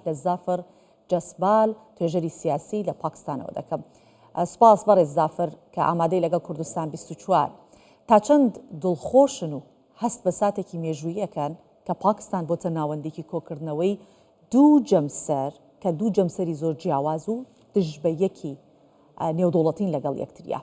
لە زافر جەسبال، توێژەری سیاسی لە پاکستانەوە دەکەم. سوپاس بەڕێز زافر کە ئامادەی لەگەڵ کوردستان 24. تا چەند دڵخۆشن و هەست بە ساتێکی مێژوویی ئەکەن کە پاکستان بۆتە ناوەندێکی کۆکردنەوەی دوو جەمسەر کە دوو جەمسەری زۆر جیاواز و دژ بە یەکی نێودەوڵەتین لەگەڵ یەکتریا.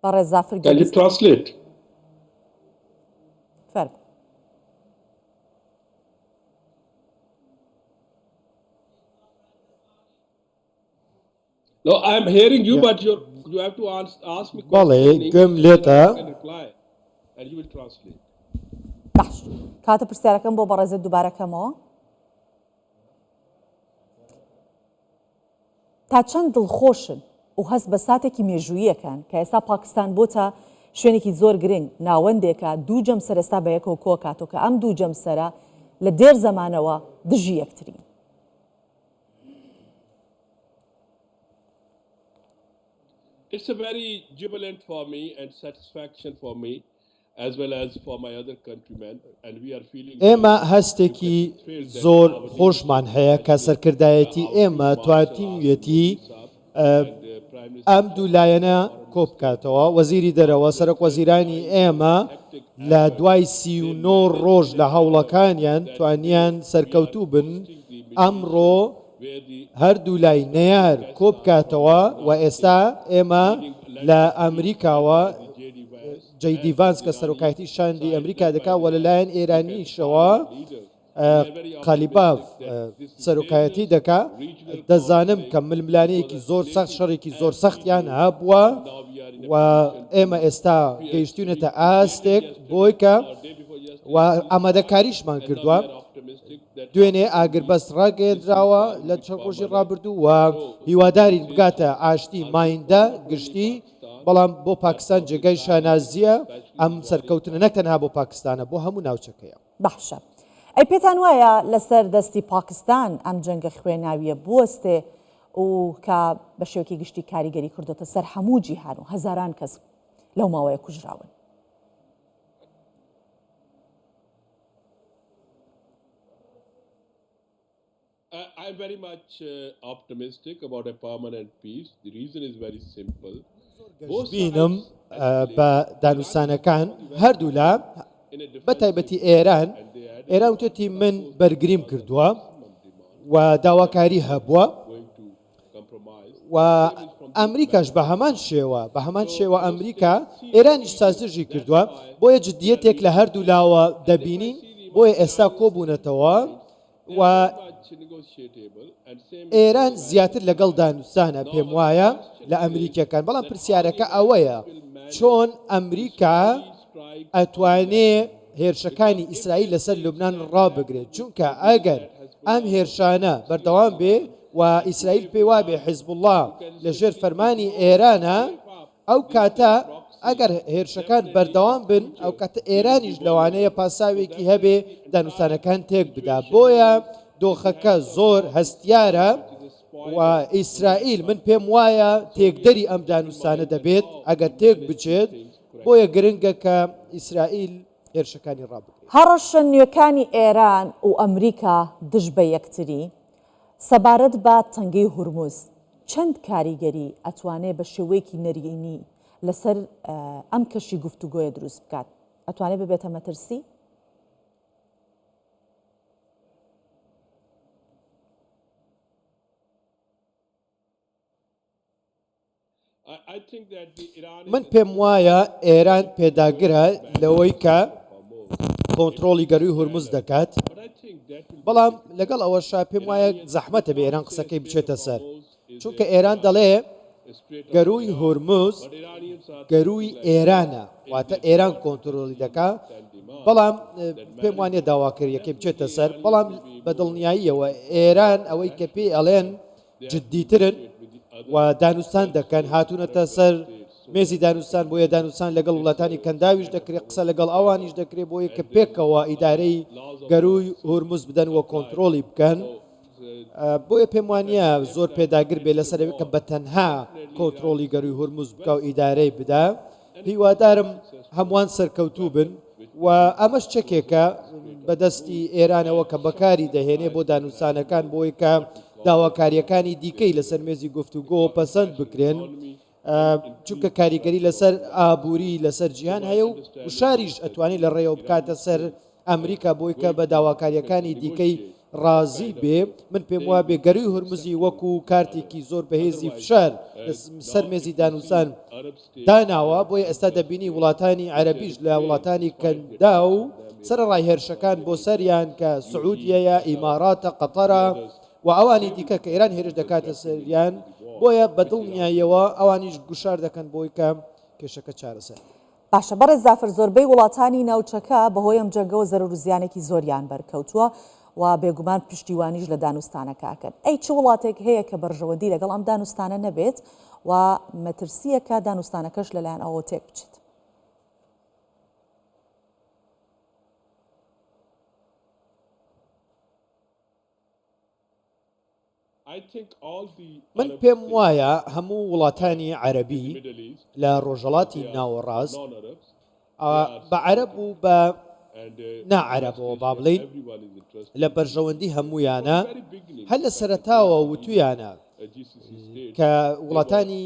بەڕێز زافر Can you translate? فەرموو. No, I'm hearing you, but you're, you have to ask, ask me بەڵێ questions in گوێم English so that لێتە. I can reply and you will translate. باش کاتە پرسیارەکەم بۆ بەڕێزت دووبارە کەمەوە تا چەند دڵخۆشن و هەست بە ساتێکی مێژوویەکەن کە ئێستا پاکستان بۆتە شوێنێکی زۆر گرنگ ناوەندێکە دوو جەمسەر ئێستا بە یەکەوە کۆکاتەوە کە ئەم دوو جەمسەرە لە دێر زەمانەوە دژی یەکترین. It's a very jubilant for me and satisfaction for me as well as for my other countrymen and we are feeling ئێمە هەستێکی زۆر خۆشمان هەیە کە سەرکردایەتی ئێمە توانیویەتی ئەم دوو لایەنە کۆبکاتەوە، وەزیری دەرەوە، سەرۆک وەزیرانی ئێمە لە دوای 39 ڕۆژ لە هەوڵەکانیان توانیان سەرکەوتوو بن ئەمڕۆ هەردوو لای نەیار کۆبکاتەوە و ئێستا ئێمە لە ئەمریکاوە جەی دی ڤانس کە سەرۆکایەتی شاندی ئەمریکا دەکات و لەلایەن ئێرانیشەوە قالیباف سەرۆکایەتی دەکا، دەزانم کە ململانێیەکی زۆر سەخت، شەڕێکی زۆر سەختیان هەبووە و ئێمە ئێستا گەیشتوینەتە ئاستێک بۆی کە و ئامادەکاریشمان کردووە. دوێنێ ئاگربەست ڕاگەیەندراوە لە چەند ڕۆژی ڕابردوو و هیوادارین بگاتە ئاشتی مایندە گشتی، بەڵام بۆ پاکستان جێگای شانازییە ئەم سەرکەوتنە نەک تەنها بۆ پاکستانە بۆ هەموو ناوچەکەیە. باشە ئەی پێتان وایە لەسەر دەستی پاکستان ئەم جەنگە خوێناویە بوەستێ و کە بە شێوەکی گشتی کاریگەری کردۆتە سەر هەموو جیهان و هەزاران کەس لەو ماوەیە کوژراون؟ I'm very much uh, optimistic about a permanent peace. The reason is very simple. گەشبینم بە دانوستانەکان هەردوولا بە تایبەتی ئێران ئێران وتێتی من بەرگریم کردووە و داواکاری هەبووە و ئەمریکاش بە هەمان شێوە بە هەمان شێوە ئەمریکا ئێرانیش سازشی کردووە بۆیە جدیەتێک لە هەردوو لاوە دەبینین بۆیە ئێستا کۆبوونەتەوە و ئێران زیاتر لەگەڵ دانوسانە پێم وایە لە ئەمریکیەکان بەڵام پرسیارەکە ئەوەیە چۆن ئەمریکا ئەتوانێ هێرشەکانی ئیسرائیل لەسەر لوبناان ڕابگرێت چونکە ئەگەر ئەم هێرشانە بەردەوام بێ و ئیسرائیل پێی وابێ حیزبوڵڵا لەژێر فەرمانی ئێرانە ئەو کاتە ئەگەر هێرشەکان بەردەوام بن ئەو کاتە ئێرانیش لەوانەیە پاساوێکی هەبێ دانوستانەکان تێک بدا بۆیە دۆخەکە زۆر هەستیارە و ئیسرائیل من پێم وایە تێکدەری ئەم دانوستانە دەبێت ئەگەر تێک بچێت بۆیە گرنگە کە ئیسرائیل هێرشەکانی ڕابگرێت. هەڕەشە نوێکانی ئێران و ئەمریکا دژ بە یەکتری سەبارەت بە تەنگەی هورمز چەند کاریگەری ئەتوانێ بە شێوەیەکی نەرێنی لەسەر ئەم کەشی گفتوگۆیە دروست بکات؟ ئەتوانێ ببێتە مەترسی؟ من پێم وایە ئێران پێداگرە لەوەی کە کۆنتترۆڵی گەروی هورمز دەکات بەڵام لەگەڵ ئەوەشا پێم وایە زەحمەتە بێ ئێران قسەکەی بچێتە سەر چونکە ئێران دەڵێ گەروی هورمز گەروی ئێرانە واتە ئێران کۆنتترۆلی دەکا بەڵام پێم وانە داواکردیەکەی بچێتە سەر بەڵام بە دڵنیاییەوە ئێران ئەوەی کە پێی ئەڵێن جدیترن. و دانوستان دەکەن، هاتوونەتە سەر مێزی دانوستان، بۆیە دانوستان لەگەڵ وڵاتانی کەنداویش دەکرێت، قسە لەگەڵ ئەوانیش دەکرێت بۆیە کە پێکەوە ئیدارەی گەرووی هورمز بدەن و کۆنترۆڵی بکەن. بۆیە پێم وانییە زۆر پێداگر بێ لەسەر ئەوەی کە بە تەنها کۆنترۆڵی گەرووی هورمز بکا و ئیدارەی بدا. هیوادارم هەمووان سەرکەوتوو بن و ئەمەش چەکێکە بەدەستی ئێرانەوە کە بەکاری دەهێنێ بۆ دانوسانەکان بۆی کە داواکارییەکانی دیکەی لەسەر مێزی گفتوگۆ پەسەند بکرێن چونکە کاریگەری لەسەر ئابووری لەسەر جیهان هەیە و گوشاریش ئەتوانێت لە ڕێیەوە بکاتە سەر ئەمریکا بۆی کە بە داواکارییەکانی دیکەی ڕازی بێ، من پێم وابێ گەرووی هورمزی وەکو کارتێکی زۆر بەهێزی فشار لە سەر مێزی دانوسان داناوە، بۆیە ئێستا دەبینی وڵاتانی عەرەبیش لە وڵاتانی کەنداو سەرەڕای هێرشەکان بۆ سەریان کە سعودیەیە، ئیماراتە، قەتەرە و ئەوانی دیکە کە ئێران هێرش دەکاتە سەریان، بۆیە بە دڵنیاییەوە ئەوانیش گوشار دەکەن بۆی کە کێشەکە چارەسەر بێت. باشە بەڕێز زافر زۆربەی وڵاتانی ناوچەکە بەهۆی ئەم جەنگەوە زەرەر و زیانێکی زۆریان بەرکەوتووە و بێگومان پشتیوانیش لە دانوستانەکە ئەکەن ئەی چ وڵاتێک هەیە کە بەرژەوەندی لەگەڵ ئەم دانوستانە نەبێت و مەترسییەکە دانوستانەکەش لەلایەن ئەوەوە تێک بچێت؟ من پێم وایە هەموو وڵاتانی عەرەبی لە ڕۆژهەڵاتی ناوەڕاست بە عەرەب و بە ناعەرەبەوە با بڵێین لە بەرژەوەندی هەموویانە هەر لە سەرەتاوە وتویانە کە وڵاتانی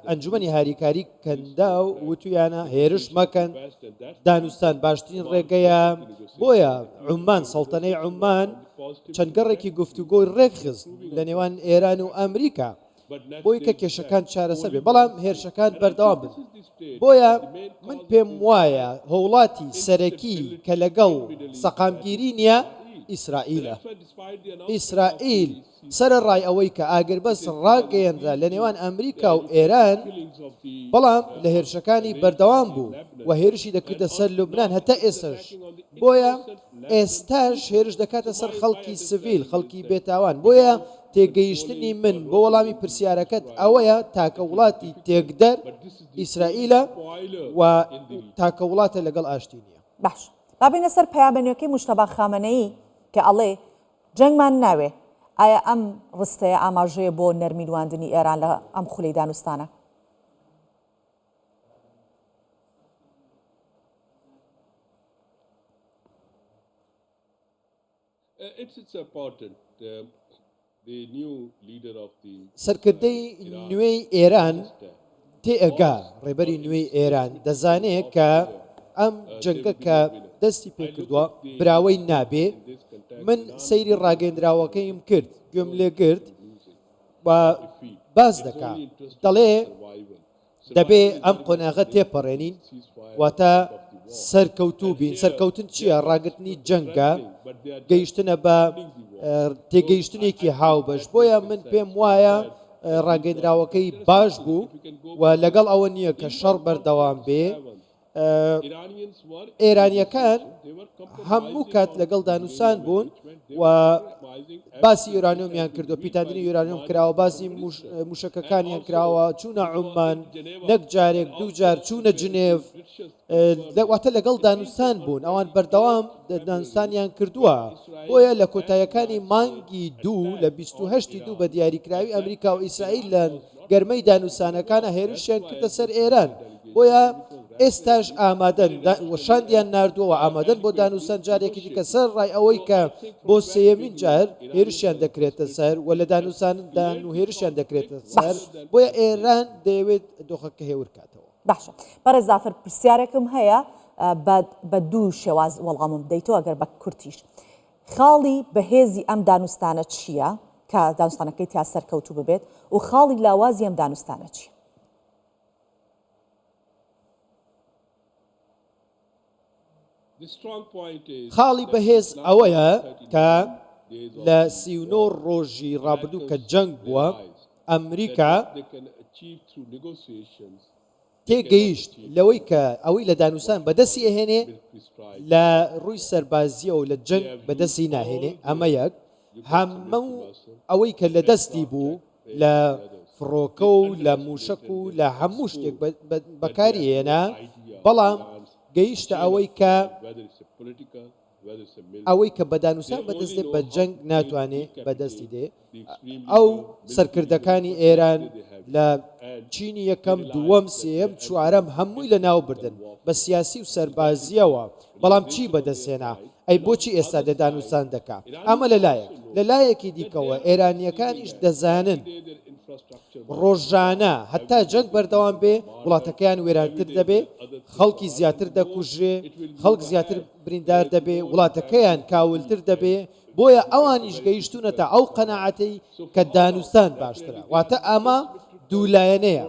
ئەنجومەنی هاریکاری کەنداو وتویانە هێرش مەکەن دانوستان باشترین ڕێگەیە بۆیە عومان سەڵتەنەی عومان چەند گەڕێکی گفتوگۆی ڕێکخست لە نێوان ئێران و ئەمریکا بۆی کە کێشەکان چارەسەر بێ بەڵام هێرشەکان بەردەوام بن بۆیە من پێم وایە هۆوڵاتی سەرەکی کە لەگەڵ سەقامگیری نییە ئیسرائیلە ئیسرائیل سەرەڕای ئەوەی کە ئاگربەست ڕاگەیەنرا لە نێوان ئەمریکا و ئێران، بەڵام لە هێرشەکانی بەردەوام بوو و هێرشی دەکردە سەر لوبنان هەتا ئێستاش، بۆیە ئێستاش هێرش دەکاتە سەر خەڵکی سڤیل، خەڵکی بێتاوان، بۆیە تێگەیشتنی من بۆ وەڵامی پرسیارەکەت ئەوەیە تاکە وڵاتی تێکدەر ئیسرائیلە و تاکە وڵاتە لەگەڵ ئاشتی نییە. باش با بێینە سەر پەیامە نوێکەی موجتەبا خامەنەیی کە ئەڵێ، جەنگمان ناوێ، ئایا ئەم ڕستەیە ئاماژەیە بۆ نەرمی نواندنی ئێران لە ئەم خولەی دانوستانە؟ سەرکردەی نوێی ئێران تێئەگا، ڕێبەری نوێی ئێران دەزانێ کە ئەم جەنگە کە دەستی پێکردووە براوەی نابێ، من سەیری ڕاگەیەندراوەکەیم کرد، گوێم لێ گرت و باس دەکا دەڵێ دەبێ ئەم قۆناغە تێپەڕێنین، واتە سەرکەوتوو بین، سەرکەوتن چییە؟ ڕاگرتنی جەنگە، گەیشتنە بە تێگەیشتنێکی هاوبەش، بۆیە من پێم وایە ڕاگەیندراوەکەی باش بوو و لەگەڵ ئەوە نییە کە شەڕ بەردەوام بێ. ئێرانییەکان هەموو کات لەگەڵ دانوسان بوون و باسی یۆرانیۆمیان کردو پیتاندنی یۆرانیۆم کراوە باسی موشەکەکانیان کراوە چوونە عوممان نەک جارێک دوو جار چوونە جنێڤ واتە لەگەڵ دانوستان بوون ئەوان بەردەوام دانوستانیان کردووە بۆیە لە کۆتایەکانی مانگی دوو لە 28 دوو بە دیاریکراوی ئەمریکا و ئیسرائیل لە گەرمەی دانوسانەکانە هێرشیان کردە سەر ئێران بۆیە ئێستاش ئامادەن و شاندیان ناردووە و ئامادەن بۆ دانوسان جارێکی دیکە سەر ڕای ئەوەی کە بۆ سێیەمین جار هێرشیان دەکرێتە سەر و لە دانوساندان و هێرشیان دەکرێتە سەر بۆیە ئێران دەیەوێت دۆخەکە هێور کاتەوە. باشە بەڕێز زافر پرسیارێکم هەیە بە دوو شێواز وەڵامم بدەیتەوە ئەگەر بە کورتیش خاڵی بەهێزی ئەم دانوستانە چییە کە دانوستانەکەی تیا سەرکەوتوو ببێت و خاڵی لاوازی ئەم دانوستانە چییە؟ خاڵی بەهێز ئەوەیە کە لە 39 ڕۆژی ڕابردوو کە جەنگ بووە ئەمریکا تێگەیشت لەوەی کە ئەوەی لە دانوسان بەدەستی ئەهێنێ لە ڕووی سەربازیەوە لە جەنگ بەدەستی ناهێنێ ئەمە یەک هەموو ئەوەی کە لە دەستی بوو. لە فڕۆکە و لە مووشەک و لە هەموو شتێک بەکاری هێنا، بەڵام گەیشتە ئەوەی کە ئەوەی کە بە دانوسان بەدەست دێ بە جەنگ ناتوانێ بەدەستی دێ. ئەو سەرکردەکانی ئێران لە چینی یەکەم، دووەم، سێیەم، چوارەم هەمووی لەناو بردن بە سیاسی و سەربازییەوە، بەڵام چی بەدەست هێنا؟ ئەی بۆچی ئێستا دێ دانوسان دەکا؟ ئەمە لە لایەک، لە لایەکی دیکەوە ئێرانییەکانیش دەزانن ڕۆژانە هەتا جەنگ بەردەوام بێ وڵاتەکەیان وێرانتر دەبێ، خەڵکی زیاتر دەکوژرێ، خەڵک زیاتر بریندار دەبێ، وڵاتەکەیان کاولتر دەبێ، بۆیە ئەوانیش گەیشتوونەتە ئەو قەناعەتەی کە دانوستان باشترە، واتە ئەمە دوولایەنەیە،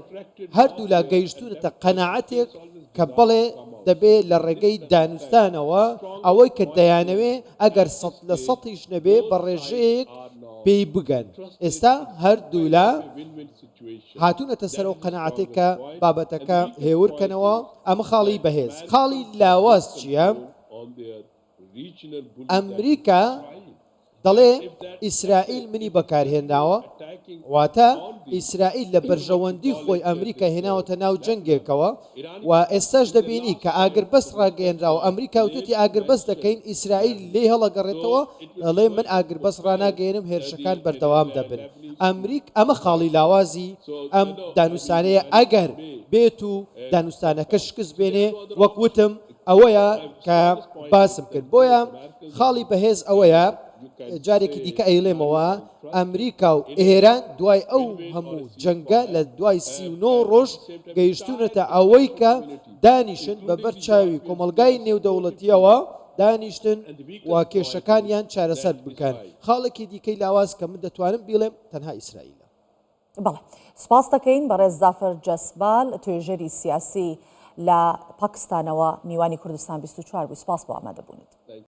هەردوولا گەیشتوونەتە قەناعەتێک کە بەڵێ دەبێ لە ڕێگەی دانوستانەوە ئەوەی کە دەیانەوێ ئەگەر سەد لە سەتیش نەبێ بە ڕێژەیەک پێی بگەن. ئێستا هەردوولا هاتوونەتە سەر ئەو قەناعەتەی کە بابەتەکە هێور کەنەوە، ئەمە خاڵی بەهێز. خاڵی لاواز چییە؟ ئەمریکا دەڵێ ئیسرائیل منی بەکارهێناوە، واتە ئیسرائیل لە بەرژەوەندی خۆی ئەمریکا هێناوەتە ناو جەنگێکەوە و ئێستاش دەبینی کە ئاگربەست ڕاگەیەنراوە، ئەمریکا وتوێتی ئاگربەست دەکەین، ئیسرائیل لێی هەڵەگەڕێتەوە دەڵێ من ئاگربەست ڕاناگەیەنم هێرشەکان بەردەوام دەبن. ئەمریک ئەمە خاڵی لاوازی ئەم دانوسانەیە ئەگەر بێت و دانوستانەکە شکست بێنێ وەک وتم ئەوەیە کە باسم کرد بۆیە خاڵی بەهێز ئەوەیە جارێکی دیکە ئەیڵێمەوە ئەمریکا و ئێران دوای ئەو هەموو جەنگە لە دوای 39 ڕۆژ گەیشتونەتە ئەوەی کە دانیشن بە بەر چاوی کۆمەڵگای نێودەوڵەتیەوە دانیشتن و کێشەکانیان چارەسەر بکەن خاڵێکی دیکەی لاواز کە من دەتوانم بیڵێم تەنها ئیسرائیلە. بەڵێ سپاس دەکەین بەڕێز زافر جەسبال توێژەری سیاسی لە پاکستانەوە میوانی کوردستان 24 بوو سپاس بۆ ئامادەبوونت.